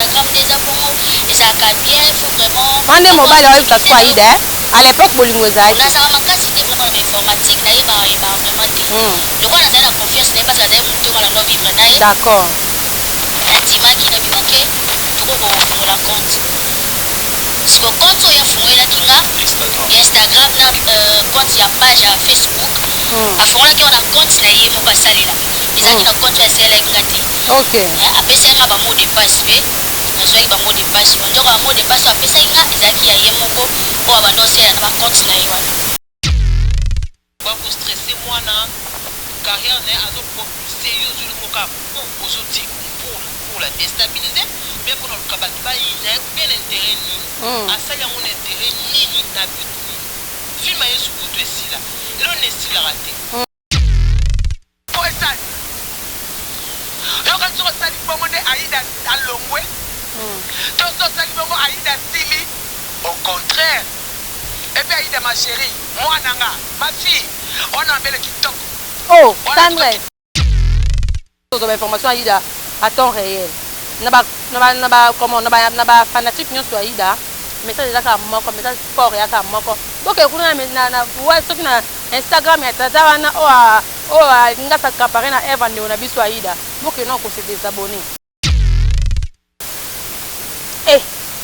Instagram nde eza bongo, ezalaka bien, faut vraiment. Wana nde mobali aoyebisa siko Aida eh? À l'époque bolingo ezalaki. Nazalaka makasi te vraiment na ba informatique, nayebaka yebaka vraiment te. Lokola nazali na confiance na ye parce que azali moto oyo nga na vivre na ye. D'accord. Nandimaki, nabi ok, tokoki kofungola compte. Siko compte oyo afungolelaki nga ya Instagram na compte ya page ya Facebook, afungolaki yango na compte na ye moko asalelaka. Ezalaki na compte oyo asalelaki nga te. Ok. Apesaki nga ba mot de passe mpe nazwaki ba mot de passe wana. Nzoka ba mot de passe oyo apesaki nga ezalaki ya ye moko oyo abanda kosalela na ba compte na ye wana. Ba ko stresser mwana carrière naye azo propulser yo ozwi longo kaka po ozo tie pour la destabiliser ou bien pona luka batu ba yina ye ou bien na interet nini? Asali yango na interet nini na but nini? Film ya yesu kutu esila eloko nini esilaka te? Po esali yoka soki osali bongo nde Aida alongwe to soki osali bongo Aida asili au contraire et puis Aida ma cherie mwana nga ma fille wana mabele kitoko Oh wana tendresse tozwa ba information Aida à temps réel na ba na ba na ba comment na ba na ba fanatique nyonso ya Aida message eza kaka moko message fort eza kaka moko bokende kuna na na na soki na Instagram ya tata wana oyo Oyo alingi a s'accaparer na Eva ndeko na biso Aida, bokende nao ko se desabonner. Eh!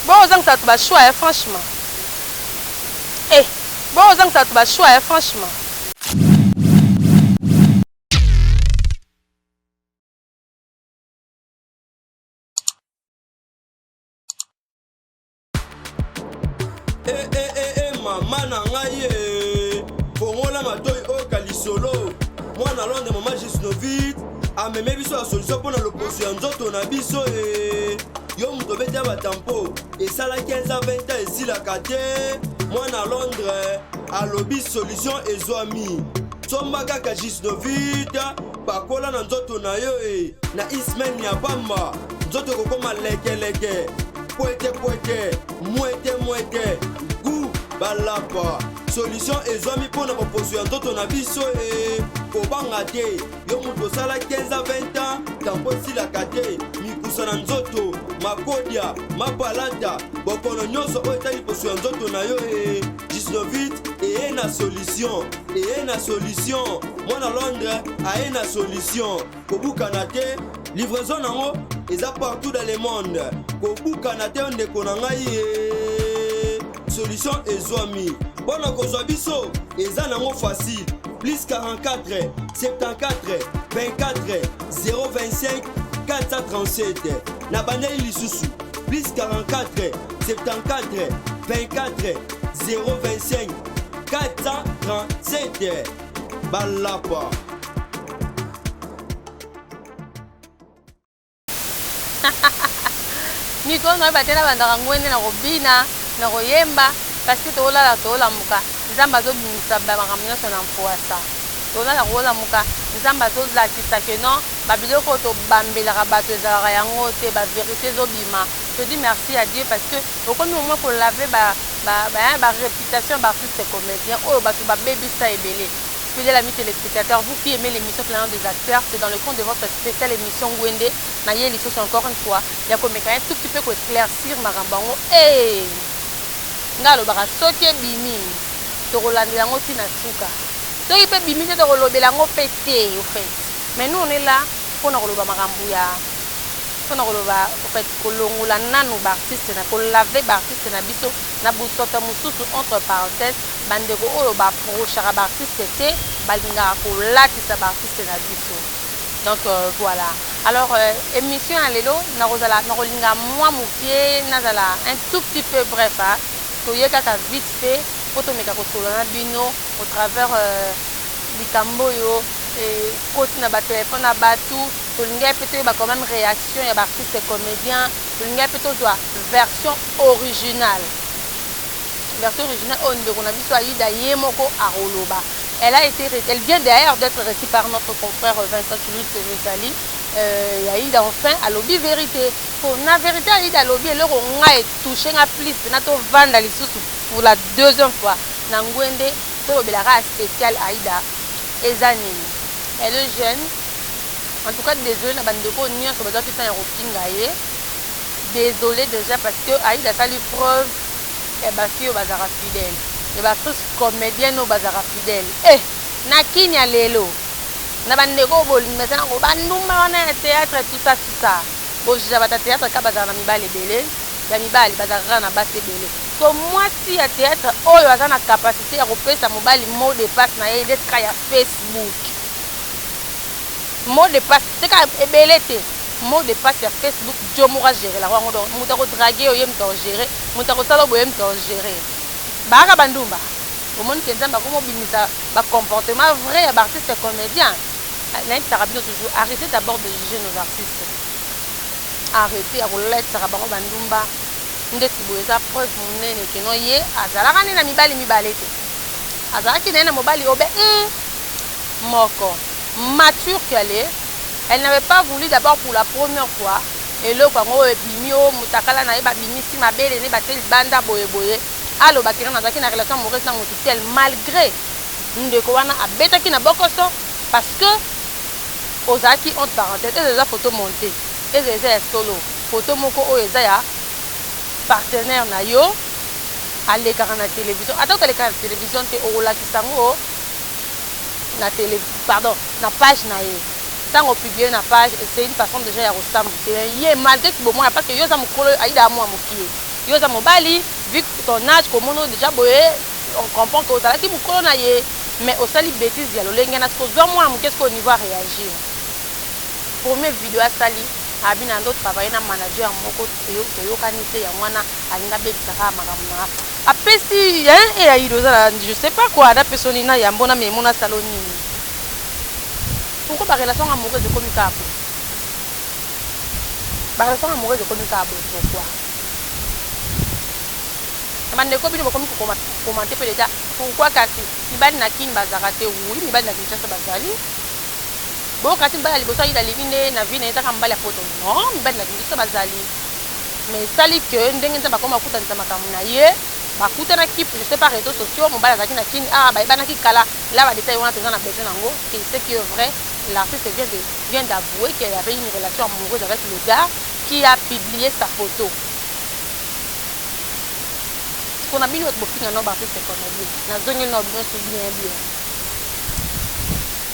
Bo zangisa batu ba choix eh franchement. Eh! Bo zangisa batu ba choix eh franchement. Eh, eh, eh, eh, mama na ngai eh. Fongola matoi oyoka lisolo. Mwana Londres, mama Gisnovit ameme biso ya solution mpo na loposo ya nzoto na biso eh. Yo moto obeti ya batampo esala 15 ans 20 ans esilaka te. Mwana Londres alobi solution ezwami. Somba kaka Gisnovit, pakola na nzoto na yo eh. Na ismen ya pamba nzoto ekokoma lekeleke. Pwete pwete, mwete mwete, gout balapa. Solution ezwami mpo na boposo ya nzoto na biso e. Kobanga te, yo moto osala 15 à 20 ans, tampo esilaka te. Mikusa na nzoto, makodia, mapalata, bokono nyonso oyo etali poso ya nzoto na yo e. Gisnovit eye na solution, eye na solution. Mwana Londres aye na solution. Kobukana te, livraison nango eza partout dans le monde. Kobukana te ndeko na ngai ye. Solution ezwami. Mpo na kozwa biso eza nango facile. Plus 44 74 24 025 437. Na bandeli lisusu. Plus 44 74 24 025 437. Balapa. Mikolo nayo te nabandaka ngwende na kobina na koyemba parce que tolala tolamuka Nzambe azobimisa ba makambo nyonso na mpuasa tolala kolamuka Nzambe azolakisa que non ba biloko oyo tobambelaka bato ezalaka yango te ba verite ezobima. Je dis merci à Dieu parce que okomi au moins ko laver ba ba ba, ba reputation ya ba artistes comediens oyo bato babebisa ebele. Fidèle ami téléspectateur, vous qui aimez l'émission Planète des acteurs, c'est dans le compte de votre spéciale émission Ngwende, na ye lisusu encore une fois, ya komeka un tout petit peu ko éclaircir makambo yango. Eh! Nga alobaka soki ebimi, tokolandela yango ti na suka. Soki pe ebimi te tokolobela yango pe te, au fait. Mais nous on est là pona koloba makambo ya pona koloba au fait kolongola nanu ba artistes na ko laver ba artistes na biso na busoto mosusu entre parenthèses. Ba ndeko oyo ba approchaka ba artistes te, balingaka kolatisa ba artistes na biso. Donc voilà. Alors emission ya lelo nakozala nakolinga mwa mokie nazala un tout petit peu bref hein. Toye kaka vite fait po tomeka kosolola na bino au travers likambo oyo ekoti na ba telephone na batu. Tolingaki pe toyeba quand meme reaction ya ba artistes comediens, tolingaki pe tozwa version originale. Version originale oyo ndeko na biso Aida ye moko akoloba. Elle a été elle vient d'ailleurs d'être reçue par notre confrère Vincent Chulus que je salue. Euh, Aida enfin alobi vérité. Po na vérité Aida alobi eloko nga e toucher nga plus na to vanda lisusu pour la deuxième fois na ngwende tolobelaka spécial Aida eza nini? Elle est jeune. En tout cas désolé na bandeko nyonso bazwaki temps ya kofinga ye. Désolé déjà parce que Aïda asali preuve ya ba filles oyo bazalaka fidèle, ya ba actrices comédiennes oyo bazalaka fidèle. Eh! Na kin ya lelo, na ba ndeko oyo bolingi baza na ba ndumba wana ya théâtre tout ça tout ça. Bo juger bato ya théâtre kaka bazalaka na mibali ebele, ya mibali bazalaka kaka na basi ebele. So mwasi ya théâtre oyo aza na capacité ya kopesa mobali mot de passe na ye ndeti kaka ya Facebook. Mot de passe te kaka ebele te. Mot de passe ya Facebook djo moko a gerelaka yango donc moto ako draguer yo ye moto ako gerer, moto akosala yo boye ye moto ako gerer. Baaka ba ndumba? Omoni ke Nzambe akomi obimisa ba comportement vrai ya ba artistes comediens? Nayebisaka bino toujours arretez d'abord de juger nos artistes. Arretez ya kolatisaka bango ba ndumba ndeti boye eza preuve munene ke non ye azalaka nde na mibali mibale te. Azalaki na ye na mobali obe hum moko mature qu'elle est, elle n'avait pas voulu d'abord pour la première fois eloko yango oyo ebimi o mutakala na ye babimisi mabele ne batie libanda boye boye aloba ke non nazalaki na relation amoureuse na mutu tel malgre ndeko wana abetaki na bokoso parce que ozalaki entre parenthèse eza eza photo monte eza eza ya solo photo moko oyo eza ya partenaire na yo alekaka na television ata otalekaka na television te okolakisa yango na tele pardon na page na ye ntango opublie na page c'est une façon déjà ya kosambwisa ye malgré kibomwana parce que yo oza mokolo aida mwa mokie yo oza mobali vu ton âge komona déjà boye on comprend que ozalaki mokolo na ye mais osali bêtise ya lolenge na siko ozwa mwana moke sikoyo niveau aréagir premier video asali abi na ndo travailler na manager moko toyokani te yango wana alingi abebisa kaka makambo na nga apesi e ayido oza na je sais pas quoi napesi nini na yambo na memo nasala nini pourquoi barelation amoureuse ekomi kaka boye barelation amoureuse ekomi kaka boye pourquoi bandeko bino bokomi kocommenter mpe déjà pourquoi kasi mibali na kini bazalaka te oui mibali na Kinshasa bazali bokati mibali ya liboso ayida alingi nde na vie na ye ezaka mobali ya poto non mibali na Kinshasa bazali mais esali ke ndenge nzambe akoma kokutanisa makambo na ye bakutanaki je sais pas réseaux sociaux mobali azalaki na kini ah bayebanaki kala la badétail wana toza na besoin nango te. Ce qui est vrai, l'artiste vient d'avouer qu'il y avait une relation amoureuse avec le gars qui a publié sa photo. Sikona bino bato bofinga no baartiste comédien nazongeli na bino so bien bien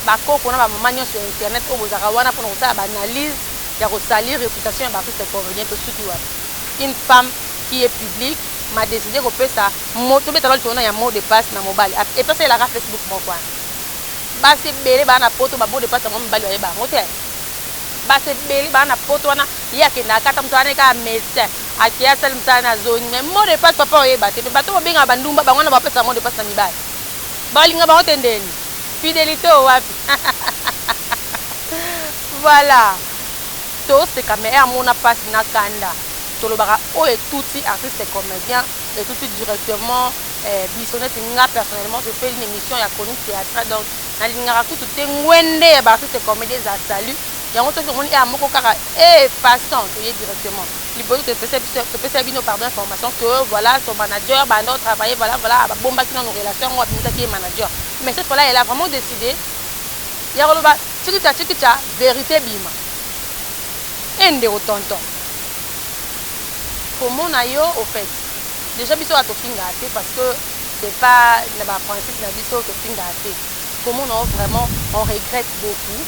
bakoko na bamama nyonso ya internet oyo bozalaka wana mpona kosala baanalyse ya kosalir réputation ya baartiste comédien tosuki wapi? Une femme qui est publique ma décidé kopesa tobetala lisolo ya mot de passe na mobali epesalelaka Facebook moko wana. Basi ebele baa na poto bamot de passe yango mibali bayeba yango te. Basi ebele baa na poto wana ye akendaka kata moto wana kaka médecin akei asali mosala na zoni mais mot de passe papa oyeba te. Me bato bobengaka bandumba bango wana bapesa mot de passe na mibali balinga bango te ndeni fidélité oyo wapi? Voilà, toseka me amona mpasi na kanda tolobaka oyo etuti artiste comédien etuti directement biso neti nga personnellement je fais une émission ya chronique théâtrale donc nalingaka kutu te ngwende ya baartiste comédien eza salut yango soki tomoni ya moko kaka e façon toye directement liboso topesa bino pardon information que voilà son manager banda travailler voilà voilà babombaki nano relation yango abimisaki ye manager. Mais cette fois là elle a vraiment décidé ya koloba tikita tikita vérité bima e ndeko tonton komona yo. Au fait déjà biso kaka tofingaka te parce que c'est pas na baprincipe na biso tofingaka te. Komona yo vraiment on regrette beaucoup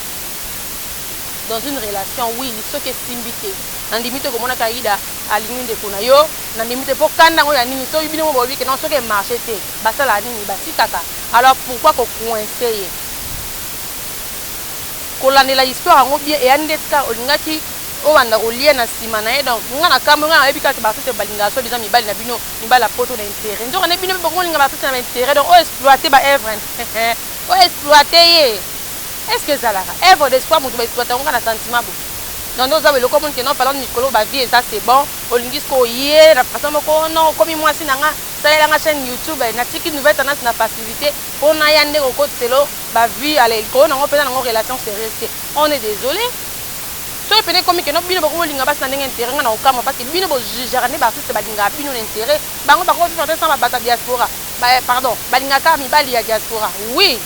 dans une relation oui soki esimbi te nandimi te komonaka Aida alingi ndeko na yo nandimi te mpo kanda yango ya nini soki bino mo bolobi ke non soki emarche te basalaka nini batikaka. Alors pourquoi kocoincer ye kolandela histoire yango bien eya ndeti kaka olingaki obanda kolia na nsima na ye. Donc nga na kambo nga nayebi kaka baartiste balingaka so disant mibali na bino mibali ya poto na intérêt nzoka nde bino mpe bokomolinga baartiste na baintérêt donc oyo exploite baœuvre oyo exploite ye est ce que ezalaka œuvre d'espoir moto baexploite yango kaka na sentiment bo donc nde oza eloko omoni ke non falon mikolo bavie eza c'est bon olingi siko oye na façon moko non okomi mwasi na nga salelanga chaîne YouTube natiki nouvelle tendance na facilité mpona ya ndenge okotiselo bavie ale likolo nango mpenza nango relation sérieuse te. On est désolé soki pene ekomi keno bino bokomolinga basi na ndenge intérêt nga na kokamwa parce que bino bojugeaka nde baartiste balingaka bino na intérêt bango bakovivre te sans bato ya diaspora pardon balingaka mibali ya diaspora. Oui,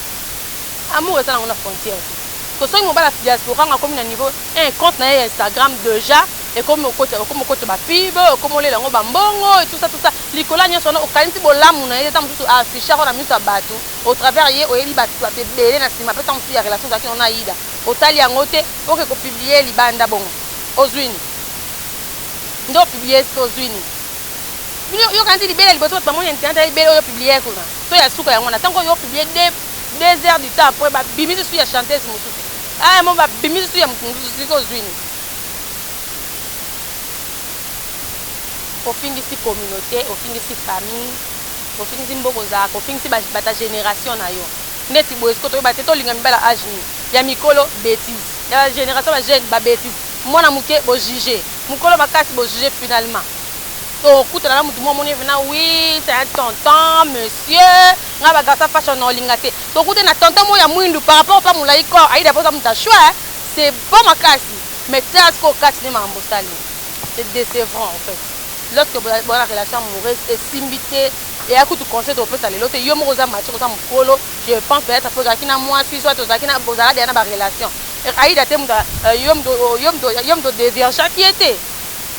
amour eza nango na frontière te ko soki mobali ya diaspora ngo akomi na niveau un compte na ye ya Instagram déjà. Ekomi okota, okomi okota ba pub, okomi olela yango ba mbongo et tout ça tout ça. Likolo ya nyonso wana okanisi bolamu na ye te, tango mosusu a afficher yango na miso ya batu au travers ye oyebi batu batu ebele na sima pe tango mosusu ya relation ozalaki na ngo na Aida otali yango te, oke ko publier ye libanda bongo ozui nini? Nde o publier ye sikoyo ozui nini? Bino yo okanisi libela ya liboso batu bamoni na internet eza libela oyo o publier kuna to ya suka yango wana? Tango oyo o publier deux heures du temps après ba bimisi lisusu ya chanteuse mosusu, ah mo ba bimisi lisusu ya mutu mosusu sikoyo ozui nini? Ofingisi communaute, ofingisi famille, ofingisi mboka ozalaka, ofingisi bato ya generation na yo. Ndeti boye sikoyo toyeba te tolinga mibali ya age nini? Ya mikolo betise, ya ba generation ba jeune ba betise, mwana muke bo juger, mukolo makasi bo juger finalement okutana na mutu moko omoni ye pena oui c'est un tonton monsieur nga ba garçon fashion na olinga te tokutani na tonton moko ya mwindu par rapport pa mulayi corps aida po oza mutu ya choix c'est bon makasi mais tala sikoyo kati nde makambo osali c'est decevant en fait lorsque boza na relation amoureuse esimbi te eya kutu conseil topesa lelo te yo moko oza mature oza mokolo je pense peut-être mpe ozalaki na mwasi soit ozalaki na bozala deya na barelation aida te moto yo moto odeviergeaki ye te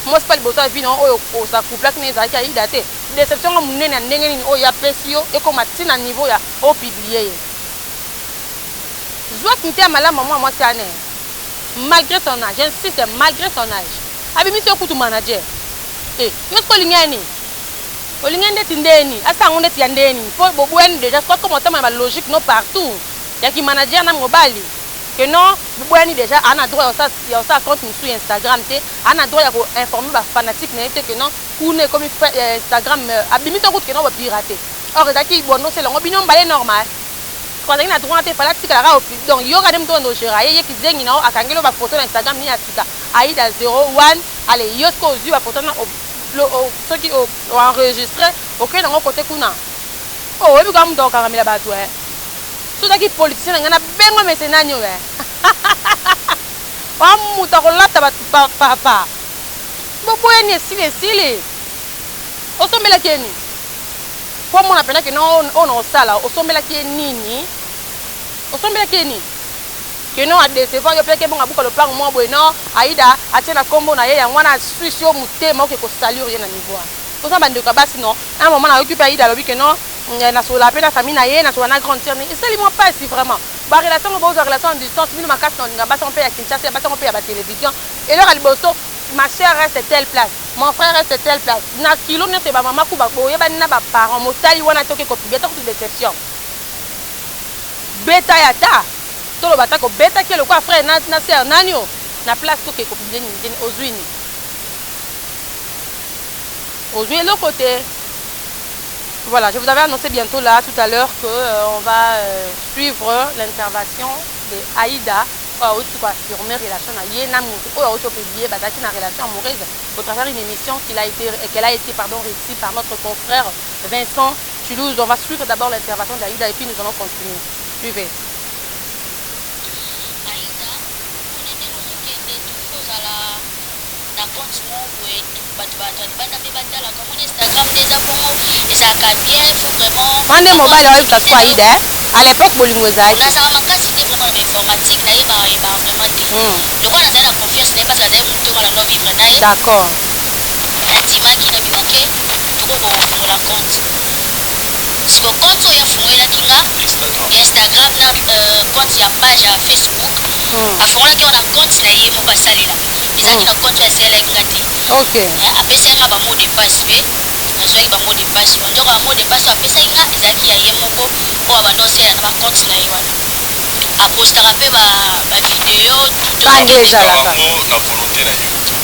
mwasi mpe liboso ya vie na oyo osacouplaki na ezalaki aida te déception ngo monene ya ndenge nini oyo apesi yo ekoma ntina niveau ya opublie ye zwaki nte ya malamu mwa mwasi ane malgré son âge, j'insiste, malgré son âge. Abimisi yo kutu manager. Eh, yo siko olingi ya nini? Olingi ndeti ndeni? Asa yango ndeti ya ndeni? Po boboyani déjà, siko akoma otama na ba logique no partout. Ya ki manager na mobali. Que non, boboyani déjà, ana droit ya osala compte mosusu ya Instagram te, ana droit ya ko informer ba fanatique na ye te que non, kuna ekomi Instagram, abimisi yo kutu que non bo pirater. Or ezalaki bondo osala yango bino mbale normal. Azalaki na droit te, fallait atikala kaka. Donc yo kaka nde moto oyo ogéra ye, ye kizengi na yo akangeli yo bafoto na Instagram nini ya sika Aida 01. Ale yo sikoyo ozwi bafoto na soki oenregistre, okei nango kote kuna, oyebi kaka moto akokangamela bato. So ozalaki politicien na ngai na bengo mese nani oyo wa moto akolata bato papa boboyani esili esili. Osombelaki ye nini? Po omona mpena ke oyo na osala, osombelaki ye nini? Osombelaki ye nini ke non adecevoir yo mpe ke bongo abuka lopango moko boye non Aida atie na nkombo na ye, yango wana aswisi yo motema oke kosalure ye na niveau wana. Toza bandeko ya basi non un moment nayoki mpe Aida alobi ke non nasolola mpe na famille na ye, nasolola na grande sœur, esali mwa mpasi vraiment. Barelation ngo bozwa relation en distance bino makasi na olinga basi yango mpe ya Kinshasa, ya basi yango mpe ya batelevizio. Eloko ya liboso, ma sœur reste telle place, mon frère reste telle place, na kilo nyonso ya bamama ku boyebani na baparent motali wana te oke kopublie ata kutu déception beta ya ta toloba ata kobetaki ye lokola frère na sœur nani o na place toke kopublie nini tene ozwi nini? Ozwi eloko te. Voilà, je vous avais annoncé bientôt là, tout à l'heure, que on va suivre l'intervention de Aïda, oyo auti koaffirmer relation na ye na moto oyo auti opublier bazalaki na relation amoureuse au travers une émission qu'il a été, qu'elle a été pardon, reçue par notre confrère Vincent Toulouse. On va suivre d'abord l'intervention d'Aïda et puis nous allons continuer. Suivez. Aïda, mpona ndenge ozokende tofo ozala na compte moko boye, bato bato ya libanda mpe batalaka. Omoni Instagram nde eza bongo, ezalaka bien, faut vraiment Wana nde mobali aoyebisa siko Aïda, à l'époque bolingo ezalaki. Nazala makasi te vraiment na bainformatique, nayebaka yebaka vraiment te. Lokola nazali na confiance na ye parce que azali motu nga na vivre na ye. Nandimaki na bi ok, toko kofungola compte. Siko compte oyo afungolelaki nga ya Instagram na compte ya page ya Facebook, afungolaki yango na compte na ye moko asalelaka, ezalaki na compte oyo asalelaki nga te. Apesaki nga ba mot de passe mpe nazwaki ba mot de passe wana. Nzoka ba mot de passe oyo apesaki nga ezalaki ya ye moko oyo abanda osalela na bacompte na ye wana, apostaka mpe bavideo. Kande ezalaka. Na volonté na yo?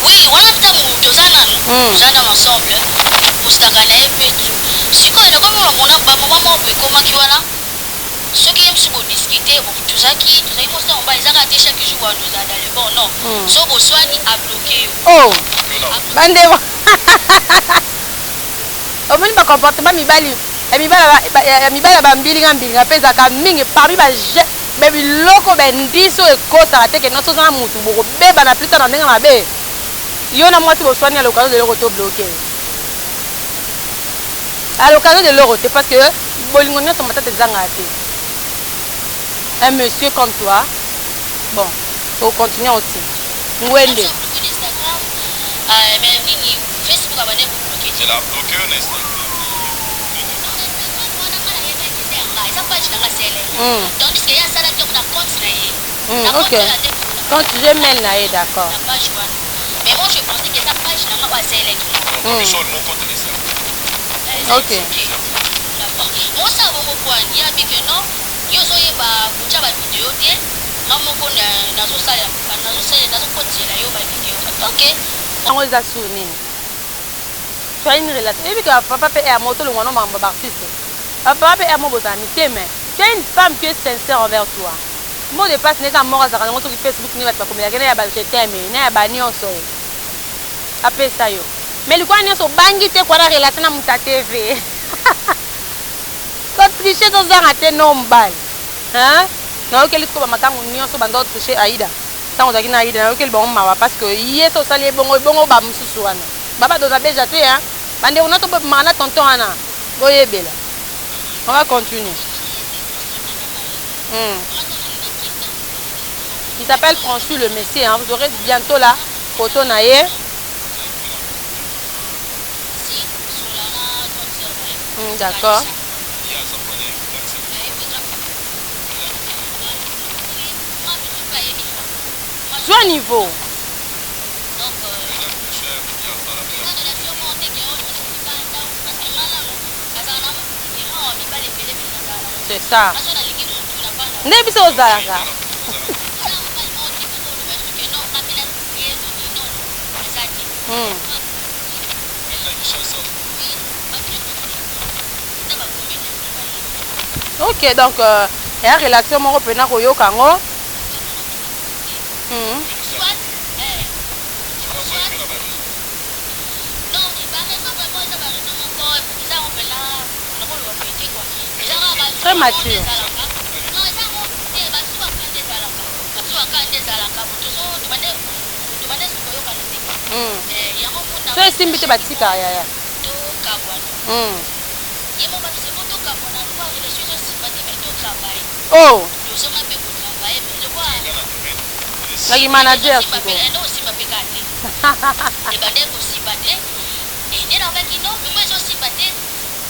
Oui, wana ntango toza nanu ensemble, apostaka na ye mpe tu. Sikoyo nakomi mamona bamama moko boye ekomaki wana, soki ye mosusu bodiscute, tozalaki mwasi na mobali, ezaka te chaque jour wana tozala dans le bon, non. So boswani, abloke yo. Oh, bandeko, omoni bacomportement mibali ya mibali ya bambilinga mbilinga mpe ezalaka mingi parmi biloko bendisi oyo ekosaka te ke nyonso oza na mutu bokobebana plus tard na ndenge mabe. Yo na mwasi boswani, à l'occasion de eloko te, obloke à l'occasion de eloko te, parce que bolingo nyonso matata ezangaka te. Un monsieur comme toi, bon, tokontinue aussi ngwende. Instagram. Ah, mais nini, Facebook abandaki kobloquer te. C'est la bloqué na Instagram. Wana nga nayebaki eza ya nga, eza page na nga CLR, tandis que ye asalaki yango na compte na ye. Na compte na te. Compte Gmail na ye, d'accord. Na page wana, mais moi je pensais que eza page na nga oyo asalelaki nga. Donc biso moko te na Ok. Mosala bongo kwani ye abi ke non, yo ozoyeba kotia bavideo te, nga moko nazosala, nazokotisela yo bavideo. Ok. Yango eza sur nini? Tu as une relation, oyebi ke papa mpe ya moto olongwa no makambo ya baartiste, papa mpe ya mo bozala mitema. Tu as une femme qui est sincère envers toi. Mot de passe ndenge moko azalaka nango, soki Facebook nde bato bakomelaki na ya ba je t'aime na ya banyonso oyo apesa yo, mais likwana nyonso obangi te kwana relation na moto ya TV, kotriche tozanga te. No mobali nayokeli sikoyo bamakango nyonso banda otriche Aida. Ntango ozalaki na Aida, nayokeli bango mawa, parce que ye so osali ebongo ebongo, bamosusu wana babadoza beja te. Bandeko na tobomaka na tonton wana, boyebela. On va continuer. Il s'appelle François le Messie, hein. Vous aurez bientôt la photo na ye. D'accord. Soit niveau. Donc eza relation moko te ke oyo libanda, parce que nga nano azala na mibale ebele ebele, nazala nango. C'est ça. Aso nalingi mutu na bana. Nde biso ozalaka. Eza mobali moko te oloba soki non, nga mpe na ye nini, non, eza te. Na Kinshasa. Bato nyonso na bakombe. Ok, donc eya relation moko mpena koyoka yango. Soit soit non, baraison vraiment eza baraison moko eza yango mpena nakoloba boye te quoi, eza kaka Très mature. Ezalaka non, eza yango te, basusu bakanda ezalaka, basusu bakanda ezalaka bo tobande koyokana te. Yango mona. So esimbi te, batika yaya. Tokabwana. Ye mo babise po tokabwana lokwa relation ezosimba te, mais totravaille. Oh. Tozonga mpe kotravaille, mais lokwa naki manager sikoyo. Ndo osimba mpe kaka te, ebande kosimba te. Nde nalobaki non, mimo ezosimba te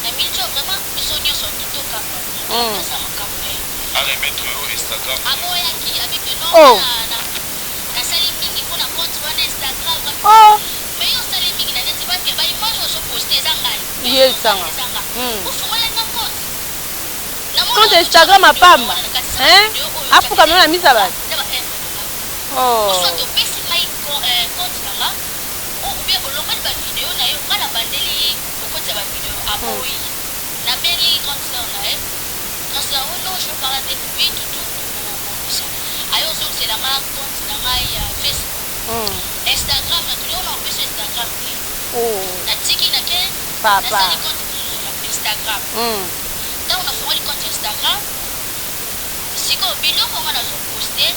na miniti oyo, vraiment biso nyonso tokabwana, asa makambo na ye. Aremettre yo Instagram. Aboyaki, abiki non. Oh. Nasali mingi mpona compte wana Instagram. Oh. Mais yo osali mingi na neti parce que baimage ozoposte eza ngai. Ye sanga. Eza nga. Ofungolenga compte. Compte Instagram apamba, hein, afukamela na misa bato. Oh. Soit opesi ngai compte na nga ou bien olongoli bavideo na yo, nga na bandeli kokotisa bavideo. Aboyi. Nabengi grande sœur na ye, grande sœur: oh non, je veux parler avec lui tutu. Tokobongisa, aye ozongisela nga compte na ngai ya Facebook. Instagram natuli ona opesa Instagram te. Oh. Natiki, nake. Papa. Nasali compte mosusu ya Instagram. Ntango nafungoli compte Instagram sikoyo, biloko nga nazoposte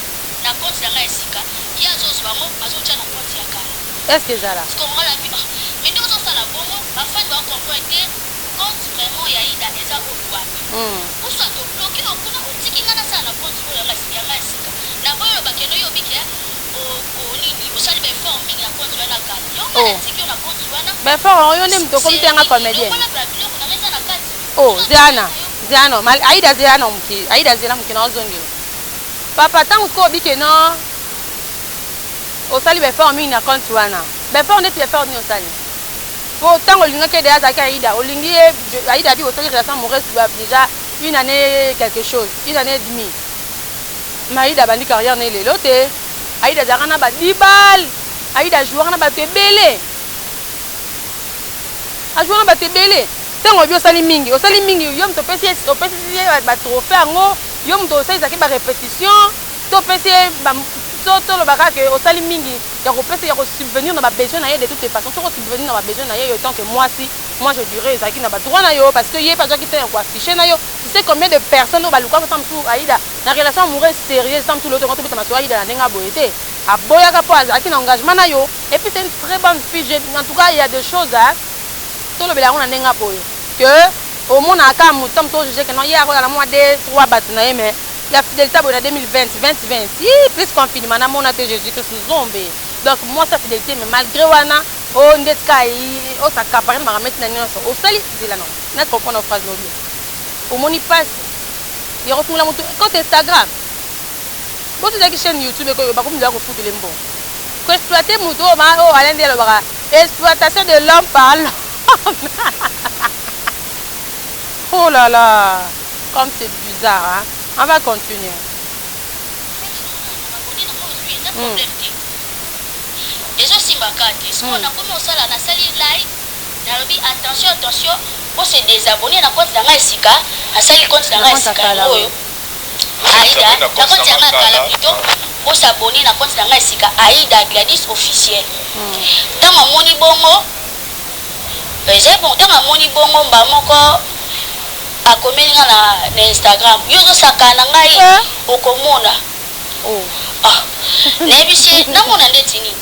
na compte na ngai esika ye azozwa yango, azotia na compte ya kala. Est ce que ezala? Sikoyo nga nabi: ah, mais ndenge ozosala bongo, bafani bacomprendre te compte vraiment ya Ida eza oyo wapi. Ou soit obloquer okuna, otiki nga nasala na compte oyo yanga ya sika. Naboyi olobakende oyo obike nini, osali baeffort mingi na compte wana kala yo nga Oh. natiki yo na compte wana. Baeffort yango, yo nde moto okomi te yanga comédienne. Longola biloko na nga eza na kati. Oh, zeana zeana Aida, zeana moke, Aida, zela moke na ozongela papa. Ntango sikoyo obike no osali baeffort mingi na compte wana, baeffort ndeti baeffort nini osali? Po ntango olingaki ede azalaki Aida, olingi ye Aida abi osali relation amoureuse déjà une année quelque chose, une année et demie. Mais Aida abandi carrière na ye lelo te. Aida azalaka na badibal, Aida ajouaka na bato ebele, ajouaka na bato ebele. Ntango oyebi osali mingi, osali mingi, yo moto opesi ye batrophée yango, yo moto osalisaki barépétition to opesi ye so, tolobaka ke osali mingi ya kopesa, ya kosubvenir na babesoin na ye. De toutes façons, soki osubvenir na babesoin na ye, yo tant que mwasi, moi je dirais ezalaki na badroit na yo, parce que ye mpe azwaki te ya koaffiche na yo. Tu sais combien de personnes oyo balukaka ta mosusu Aida na relation amoureuse sérieuse, ta mosusu lotonga tobeta masolo Aida na ndenge aboye te, aboyaka mpo azalaki na engagement na yo. Et puis c'est une très bonne fille. En tout cas, il y a des choses, hein, tolobela yango na ndenge boye que omonaka kaka moto ta moto ojuge ke non, ye akoya na mwa deux trois bato na ye, mais ya fidélité boye na 2020 2020 plus confinement namona te. Jésus Christ, nzombe. Donc mwasi ya fidélité, mais malgré wana oyo ndeti kaka os'accaparer na makambo neti na nyonso osali nzela nango. Na comprendre phrase no bien. Omoni mpasi ya kofungola motu compte Instagram, boso ezalaki chaîne YouTube, ekoyo bakomi deya kofutela mbongo, koexploiter motu oyo oyo Alain nde alobaka exploitation de l'homme par l'homme. Oh là là, comme c'est bizarre, hein? On va continuer. Eza problème te, ezosimbaka te. Sikoyo nakomi osala, nasali live, nalobi: "Attention, attention, bose désabonner na compte na ngai esika nasali compte na ngai esika yango oyo Aida, na compte ya ngai kala plutôt. Bos'abonner na compte na ngai esika, Aida Gladys Officiel." Ntango amoni bongo, eza bon. Ntango amoni bongo, mba moko akomeli nga na Instagram: "Yo ozosaka na ngai, okomona." Ah, nayebisi, namona ndeti nini?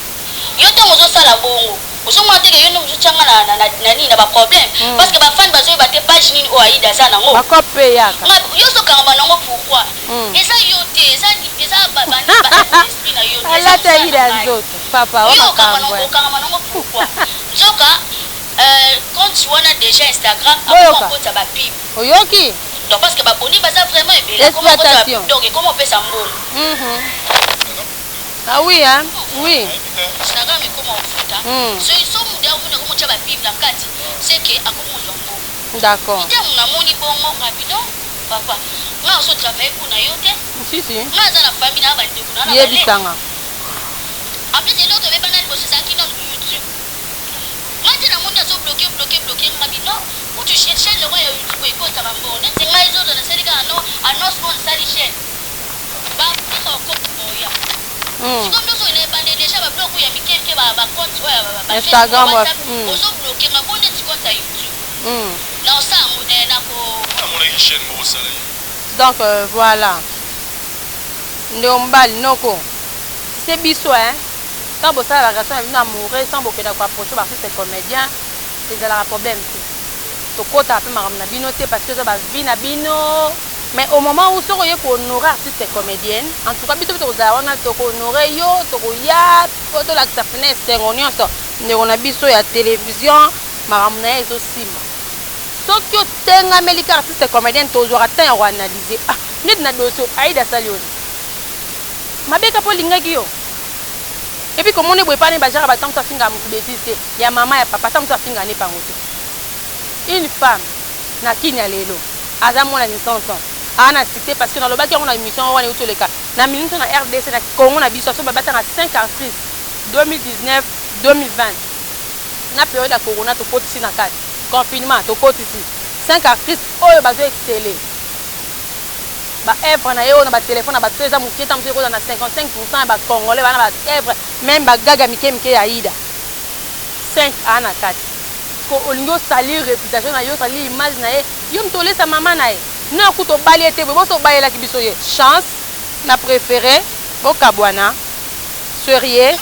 Yo ntango ozosala bongo, ozomona teke yo nde mozotyanga na nini, na baproblème, parce que bafans bazoyeba te page nini oyo Aida aza nango. Bakope yaka. Yo ozokangama nango pourquoi? Eza yo te, eza esprit na yo. Alati Aida ya nzoto papa. Yo okangama nango pourquoi? Nzoka compte wana déjà Instagram akoma okota bapub. Oyoki? Donc parce que baboni baza vraiment ebele. Exploitation. Donc ekoma opesa mbongo. Ah oui, hein? Oui. Instagram ekoma ofuta. So mutu amoni akoma otya bapub na kati, c'est que akoma ozwa mbongo. Ntango namoni bongo, rapidon papa, nga ozo travaille mpona yo te. Si si. Nga aza na famille na bandeko na. Yebisanga. En plus, eloko toyebana liboso ezalaki nano YouTube. Nga te, namoni azo bloquer, bloquer, bloquer nga bino kutu chaîne loko ya YouTube ekotaka mbongo neti ngai ezozo. Nasali kaka no annonce mpo nasali chaîne, babiloko okoya sikoyo nyonso na ebande déjà, babiloko ya mike mike, bacompte oyo. Instagram. Ozobloquer nga bo neti compte ya YouTube na osala nako. Namonaki chaîne moko osala ye. Donc voilà, ndeko mobali, noko se biso, hein, quand bosala barelation na bino amoureux sans bokenda koapprocher baartiste comédien, ezalaka problème te. Tokɔtaka mpe makambo na bino te parce que eza bavie na bino. Mais au moment où soki oye kohonorer artiste comédienne, en tout cas biso mpe tokozala wana, tokohonorer yo, tokoya po tolakisa pene esengo nyonso. Ndeko na biso ya télévision, makambo na ye ezosimba. Soki otengameli ka artiste comédienne, tozwaka temps ya koanalyser. Ah, neti na dossier Aida asali oyo mabeka mpo olingaki yo, et puis komona boye pani bajaka bato mosu afingaka motu bétise te, ya mama, ya papa, ata mosu afingaka ne pango te. Une femme na kini ya lelo aza mwana 100 ans, aa na cité, parce que nalobaki yango na émission wana euti oleka na minute na RDC, na Congo na biso, aso babatanga 5 actrices 2019 2020 na période ya corona, tokotisi na kati confinement, tokotisi 5 actrices oyo bazo exceller baœuvre na ye oyo na batelefone na bato eza moke. Ta mosusu ekozala na 55 % ya bacongolais bana baœuvre, même bagaga mike mike ya Aida, 5 aa na kati. Olingi osali réputation na ye, osali image na ye, yo moto olesa mama na ye no akuta obali ye te. Boye boso obayelaki biso ye chance na préféré bokabwana sérieux.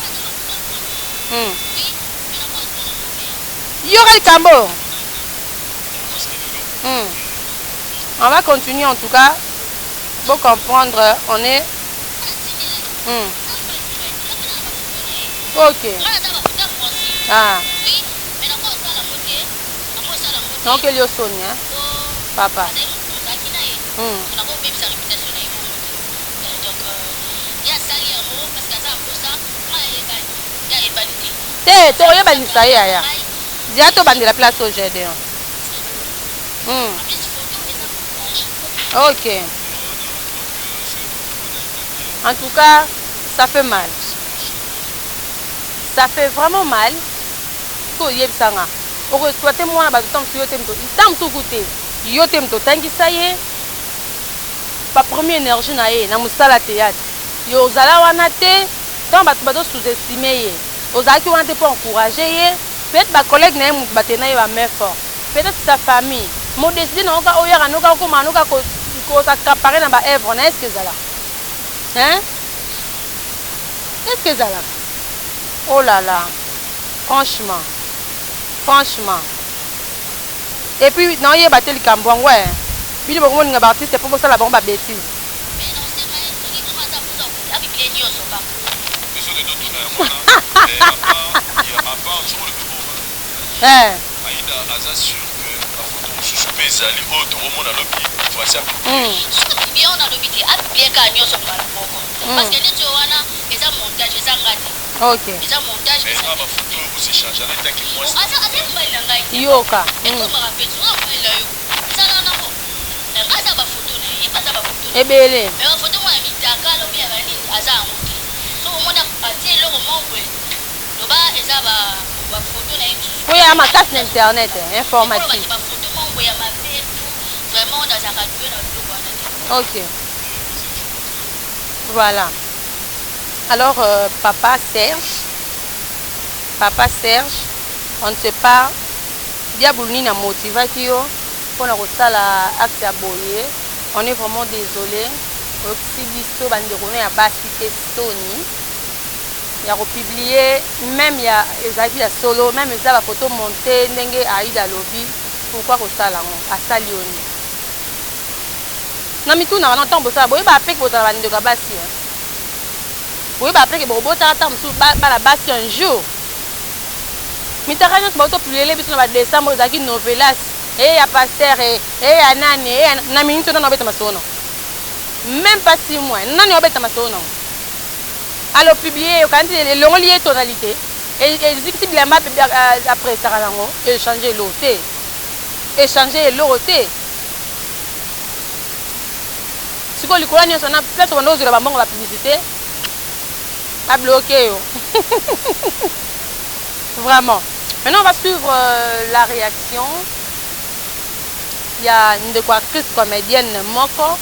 Yoka likambo. On va continuer en tout cas. Pour comprendre, on est. Ok. Ah. Donc, il y a Sonia, hein? Papa. Te, tokoyebanisa ye yaya dia, tobandela place oyo Gédéon. Ok. En tout cas, ça fait mal. Ça fait vraiment mal. Koyebisanga okoexploiter mwana bato, ntango mosusu yo te moto, ntango mosuku te, yo te moto otangisa ye bapremier énergie na ye na mosala théâtre. Yo ozala wana te ntango bato bazo sous-estime ye, ozalaki wana te mpo encourage ye. Peut-être bacollègue na ye moto batena ye bamain fort, peut-être sa famille modécide nango ka oyaka noka okóma noka kos'accaparer na baœuvre na. Est ce que ezalaka, hein? Est ce que ezalaka? Oh là là, franchement, franchement. Et puis naoyeba te likambo yango e bino bokomoninga baartiste mpo bosala bango babétise. Mais naosenga ye soki vraiment aza mposa abibile nyonso kaka. Biso Question totuna yango wana, à part soki olobi bongo, Aïda aza sûr que bafoto mosusu mpe ezali oyo tokomona lobi Franci apublie. Soki apublie wana, alobi te apublie kaka nyonso mbala moko, parce que neti oyo wana eza montage, eza nga te. Eza montage. Mais eza bafoto oyo bosechange en tant que mwasi. Aza mobali na ngai te. Yoka. Ekomaka mpe soki mobali na yo ezalaka nango, nga aza bafoto na ye, ye mpe aza bafoto na ye. Ebele. Mais bafoto moko ya mitaka, alobi ya banini, aza yango te. Soki omoni atie eloko moko boye, loba eza bafoto na ye mosusu. Oyo ya makasi na internet, informatique. Bafoto moko boye ya mabe, tout vraiment, nazalaka doué na biloko wana te. Ok, voilà. Alors papa Serge, papa Serge, on ne sait pas diable nini amotivaki yo mpona kosala acte ya boye. On est vraiment désolé. Oyokisi biso bandeko no ya basi te soni ya kopublier, même ya ezalaki ya solo, même eza bafoto monté ndenge Aida alobi. Pourquoi kosala yango? Asali yo nini? Na mitunaka na ntango bosala, boyeba apeke bozala bandeko ya basi, boyeba apeke bokobotaka ntango mosusu bana basi un jour. Mitaka nyonso baotopubliele biso na badécembre ezalaki novelas e ya pasteur e ya nani e na minute nani obeta masolo nango, même pas 6 mois, nani obeta masolo nango. Alors publie, okanisi elongoli ye tonalité, ezikisi bilamba apresaka nango, echange eloko te, echange eloko te. Sikoyo likolo nyonso na place obanda ozwela bambongo, bapublicité babloqué yo vraiment. Maintenant, on va suivre la réaction ya ndeko actrice comédienne moko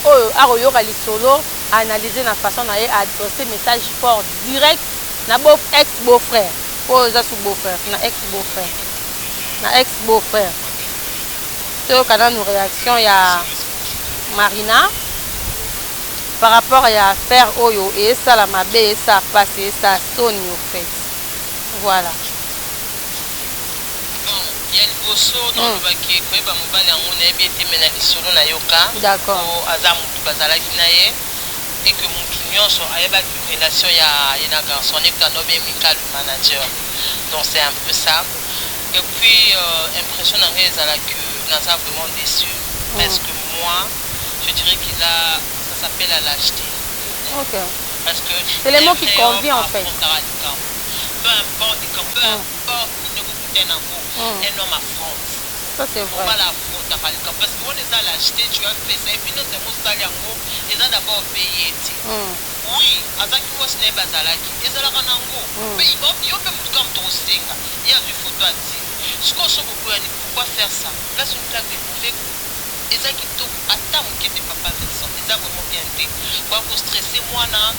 oyo akoyoka lisolo, analyser na façon na ye, adresse message fort direct na bo ex beau frère oyo eza su beau frère na ex beau frère na ex beau frère. Toyoka nanu réaction ya Marina par rapport ya affaire oyo esala mabe, esala mpasi, esala soni au fait. Voilà. Bon, ya liboso nalobaki koyeba mobali yango, nayebi ete me na lisolo nayoka po aza motu bazalaki na ye et que motu nyonso ayebaki relation ya ye na garçon nekuta nobe Mikalu manager. Donc c'est un peu ça. Et puis impression na ngai ezalaki naza vraiment déçu parce que moi, je dirais qu'il a, ça s'appelle la lâcheté. Parce que C'est le mot qui convient, en fait. Peu importe, peu importe nini okuta nango, un homme affronte. Ça, c'est vrai. Mobali affrontaka likambo parce que wana eza lâcheté. Tu as fait ça et puis nyonso yango osali yango eza d'abord paye te. Oui, azalaki mwasi na ye, bazalaki, ezalaka nango mpe yo mpe motu kaka moto kosenga ye azwi foto atie. Sikoyo so boboyani, pourquoi faire ça? Place une plaque de mauvais goût, eza kitoko ata moke te. Papa Vincent, eza vraiment bien te. Kwa kostresser mwana,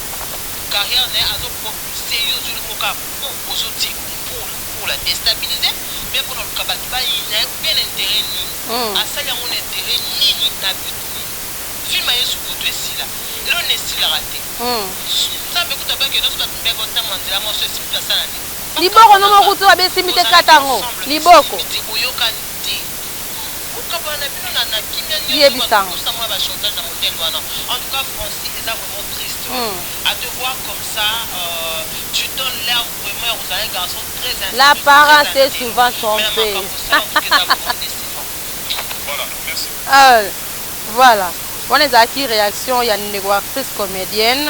carrière na ye azopropulse yo, ozwi moka ozotie pour la déstabiliser, bien mpona oluka bato bayina ye, bien intérêt nini? Asali yango na intérêt nini, na but nini? Film ya Yesu kutu esila, eloko na esilaka te. Nzambe kutu abaki nyonso, bato mbeka otambola nzela moso, esimi asala nini? Liboko no moko kutu babesimbi te, kata yango liboko. Boyokani te, okabana na bino na kimia. Yebisango. Nyonso mwa bachantage na modèle wana. En tout cas, Francis, eza vraiment triste à te voir comme ça. Tu donnes l'air vraiment ozala un garçon très instruit, L'apparence très est souvent intelligent. Mais na trompeuse. makambo osala, en tout cas, eza vraiment décevant. Voilà, merci. Voilà, wana ezalaki réaction ya ndeko actrice comédienne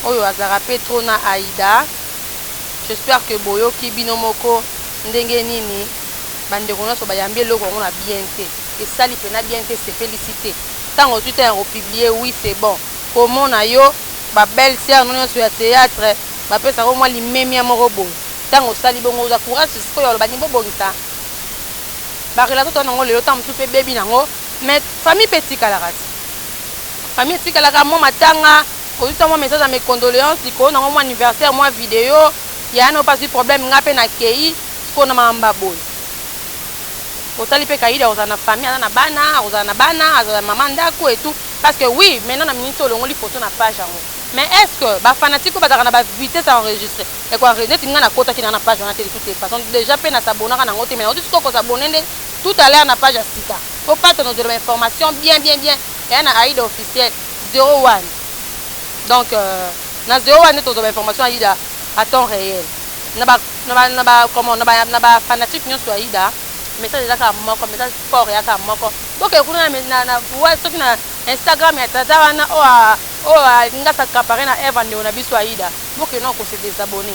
oyo azalaka mpe trop na Aïda. J'espère que boyoki bino moko ndenge nini bandeko nyonso bayambi eloko yango na bien te. Esali mpena bien te, esepelisi te. Ntango ozwi te ya kopublier, oui, c'est bon, komona yo babelle sœur no nyonso ya théâtre bapesaka mwa limemia moko boye. Ntango osali bongo, ozwa courage sikoyo aloba nini? Bobongisa barelation to nango lelo, ntango mosusu mpe bebi nango, mais famille mpe etikalaka ti famille etikalaka mwa matanga, kozwisa mwa message ya mes condoléances likolo nango, mwa anniversaire, mwa video ya no mpasi problème. Nga mpe nakei sikoyo na makambo boye, otali mpe kaida akozala na famille, aza na bana, akozala na bana, azala mama ndako et tout. Parce que oui, maintenant na minute olongoli photo na page yango, mais est ce que bafanatike oyo bazalaka na bavitesse enregistré neti ngai nakotaki na page wana te? De toute façon, déjà mpe nasabonaka nango te, mais nauti sikoyo kosabone nde tout à l'heure na page ya sika po pata nozela bainformation bien bien bien eya na Aida officiel 01. Donc Na zero wana nde tozwa ba information ya Aida à temps réel. Na ba na ba na ba comment na ba na ba fanatique nyonso ya Aida message eza kaka moko, message fort eza kaka moko. Bokende kuna na na na soki na Instagram ya tata wana oyo oyo alingi as'accaparer na Eva ndeko na biso Aida, bokende nao ko se desabonner.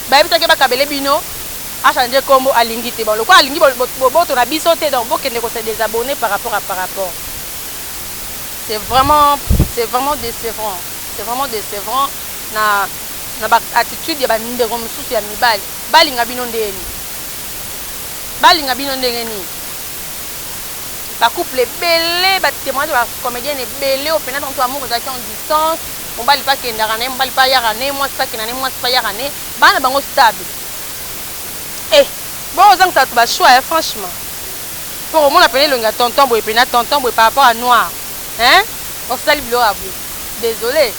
Bayebisaki bakabele bino a changer kombo alingi te. Bon lokola alingi boboto na biso te donc bokende ko se desabonner par rapport à par rapport. C'est vraiment c'est vraiment décevant. C'est vraiment décevant na na ba attitude ya ba ndeko mosusu ya mibali. Balinga bino ndenge nini? Balinga bino ndenge nini? Ba couple ebele, ba témoignage ba comédienne ebele oyo pena tango amour ezalaki en distance, mobali pe akendaka na ye, mobali pe ayaka na ye, mwasi pe akendaka na ye, mwasi pe ayaka na ye, bana bango stable. Eh, bo ozangisa bato ba choix hein, franchement. Po komona pena elongi ya tonton boye pena tonton boye par rapport à noir. Hein? Osali biloko ya boye. Désolé.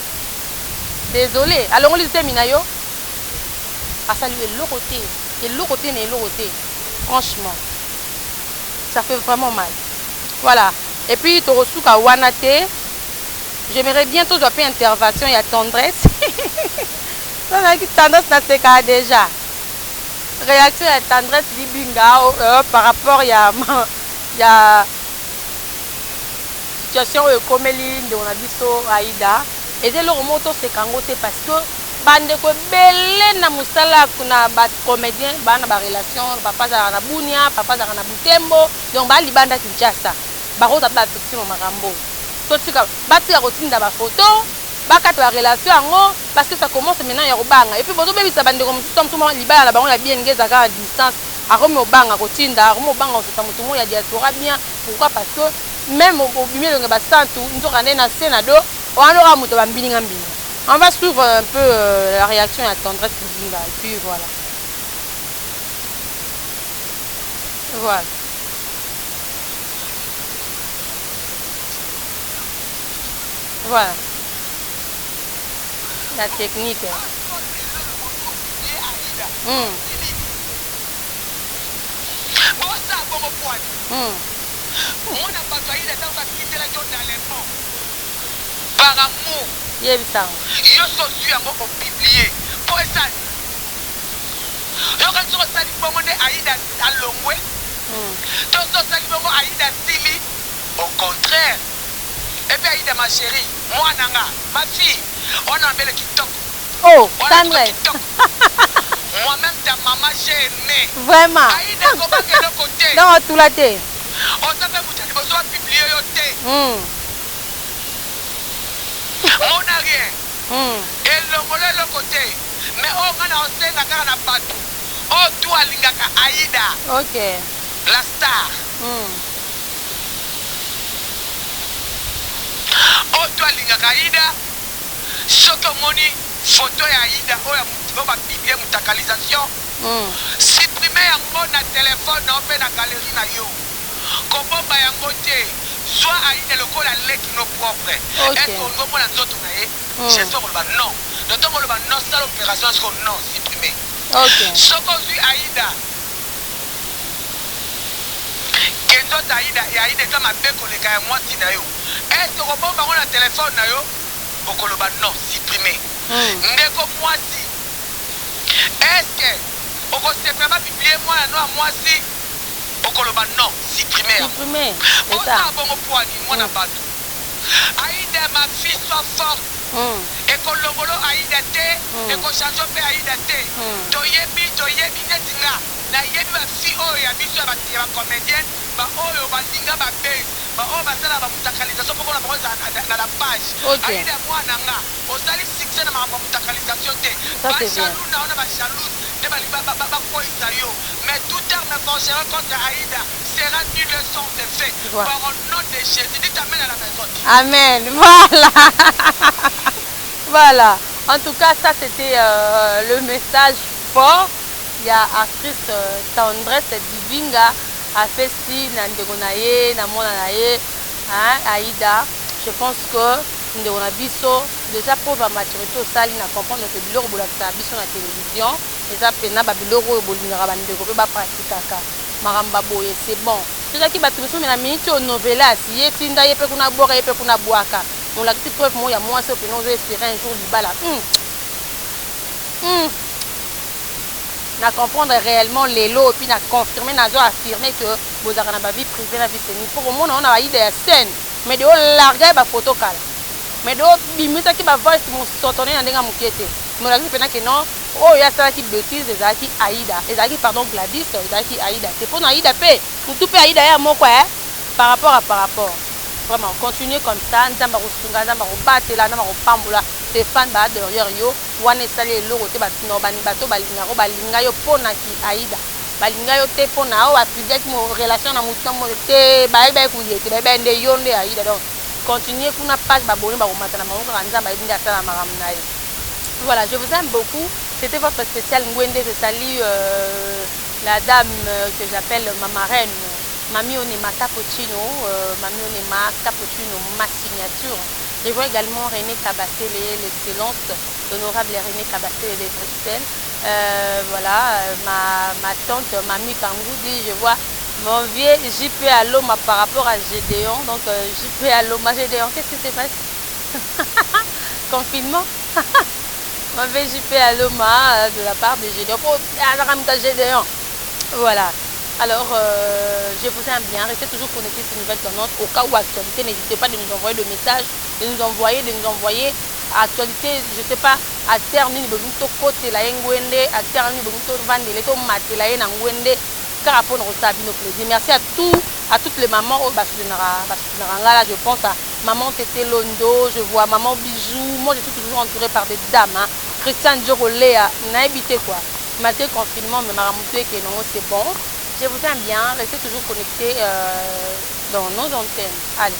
Désolé. Alongoli zemi na yo. Asali eloko te. Eloko te na eloko te. Franchement. Ça fait vraiment mal. Voilà. Et puis tokosuka wana te. J'aimerais bien tozwa pe intervention ya tendresse. Tozalaki tendresse na seka déjà. Réaction ya tendresse Libinga par rapport ya ya situation oyo ekomeli ndeko na biso Aida. Eza eloko moko toseka yango te parce que bandeko ebele na mosala na ba comédien baa na ba relation, papa azalaka na Bunia, papa azalaka na Butembo, donc baa libanda Kinshasa, bakozala mpe ba victime ya makambo. Totika batika kotinda ba photo, bakata ba relation yango parce que ça commence maintenant ya kobanga. Et puis bozobebisa bandeko mosusu ta mosusu libala na bango ya bien ndenge ezalaka na distance, akomi obanga kotinda, akomi obanga kosusa motu moko ya diaspora bien. Pourquoi? Parce que même obimi elongi ya basantu, nzoka nde na se na do wana oka moto ya bambilinga mbilinga. On va suivre un peu la réaction ya Tendresse Libinga et puis voilà. Voilà. Voilà. La technique. Bosa bongo pwani. Mwana bato Aida ntango batindelaki yo dans l'impôt par amour. Yebisa ngo. Yo so ozwi yango opublie mpo esali yoka soki osali bongo nde Aida alongwe to so osali bongo Aida asili au contraire. Et puis Aida ma chérie mwana nga ma fille wana mabele kitoko. Oh, wana tendresse. kitoko. Moi-même ta maman j'ai aimé. Vraiment. Aida kobanga eloko te. Donc otula te. Oza mpe moto ya liboso bapublie yo te. Mona rien. Elongolo eloko te. Mais oyo nga na osenga kaka na bato oyo tu alingaka Aida. Ok. La star. Oyo tu alingaka Aida, soki omoni photo ya Aida oyo oyo bapublie mutakalisation, supprime yango na telefone na yo mpe na galerie na yo. Kobomba yango te. Zwa Aida lokola leki no propre. Ok. Est-ce que olingi omona nzoto na ye? J'espère koloba non. Donc ntango oloba non, sala opération siko non, supprime. Ok. Soki ozwi Aida, ke nzoto Aida ya Aida eza mabe koleka ya mwasi na yo, est-ce que okobomba yango na telefone na yo? Okoloba non, supprime. Ndeko mwasi, est-ce que okosepela bapublie mwana no ya mwasi? Okoloba non, supprime yango. Supprime. C'est ça. Osala bongo pwani mwana bato. Aida ma fille sois forte. Ekolongolo Aida te, ekochange mpe Aida te. Toyebi toyebi neti nga nayebi ba fille oyo ya biso ya ba ya ba comédienne ba oyo balinga ba buzz, ba oyo basala ba mutakalisation mpo mpona bango ezala na, na la page. Ok. Aida mwana nga osali succès na makambo ya mutakalisation te. Ça Ba c'est bien. jaloux na yo na ba jalouse nde balingi bakweyisa yo. Mais toute arme forgerée contre Aida sera nulle et sans effet. Voilà. Par au nom de Jésus. Dites amen à la maison. Amen. Voilà. Voilà. En tout cas, ça c'était le message fort. Il y a actrice Tendresse Dibinga apesi na ndeko na ye, na mwana na ye, hein, Aïda. Je pense que ndeko na biso déjà preuve ya maturité osali na comprendre que biloko bolakisaka biso na télévision eza pena ba biloko oyo bolingaka bandeko mpe bapratikaka makambo ya boye, c'est bon. Tozalaki bato mosusu me na miniti oyo novelas ye tinda ye mpe kuna bwaka ye mpe kuna bwaka. Molakisi preuve moko ya mwasi oyo pena ozo espérer un jour libala. Na comprendre réellement lelo et puis na confirmer, nazo affirmer que bozalaka na ba vie privée na vie scénique. Mpo komona ona baida ya scène, mais de olarga ba photo kala, mais de obimisaki ba voice mosotone na ndenge ya mokie te. Molakisi mpena ke non, oyo asalaki bêtise ezalaki Aïda, ezalaki, pardon, Gladys, ezalaki Aïda te. Mpona Aïda mpe motu mpe Aïda ya moko par rapport à par rapport. Vraiment, continuer comme ça. Nzambe akosunga, Nzambe akobatela, Nzambe akopambola. Stéphane baa derrière yo wana, esali eloko te. Bato balingako, balinga yo mponaki Aïda, balinga yo te mpona oyo apubliaki mo relation na motu na moto te. Bayebi baye kuye te, bayebi nde yo nde Aïda. Donc continuer kuna, page baboni bakomata na bango kaka. Nzambe ayebi nde asala makambo na ye. Voilà, je vous aime beaucoup. C'était votre spécial Ngwende. Je salue la dame que j'appelle ma marraine, Mami Onema Cappuccino, Mami Onema Cappuccino, ma signature. Je vois également René Kabasele, l'excellence, l'honorable René Kabasele de Bruxelles. Voilà, ma tante Mami Kangoudi, je vois mon vieux JP Aloma par rapport à Gédéon. Donc JP Aloma, Gédéon, qu'est-ce qui se passe? Confinement? Mon vieux JP Aloma de la part de Gédéon. Oh, Gédéon. Voilà. Alors, je vous aime bien. Restez toujours connectés sur Nouvelle Tendance. Au cas où actualité, n'hésitez pas de nous envoyer des messages, de nous envoyer, de nous envoyer actualité, je sais pas, acteur nini bolingi tokotela ye ngwende, acteur nini bolingi tovandele, tomatela ye na ngwende, kaka mpona kosala bino plaisir. Merci à tout, à toutes les mamans oyo basoutenaka, basoutenaka nga. Là, je pense à maman Tete Londo, je vois maman Bijou. Moi, je suis toujours entourée par des dames, hein. Christian Djoko, Léa, nayebi te quoi. Malgré confinement, mais makambo ekende nango, c'est bon. Je vous aime bien. Restez toujours connectés dans nos antennes. Allez.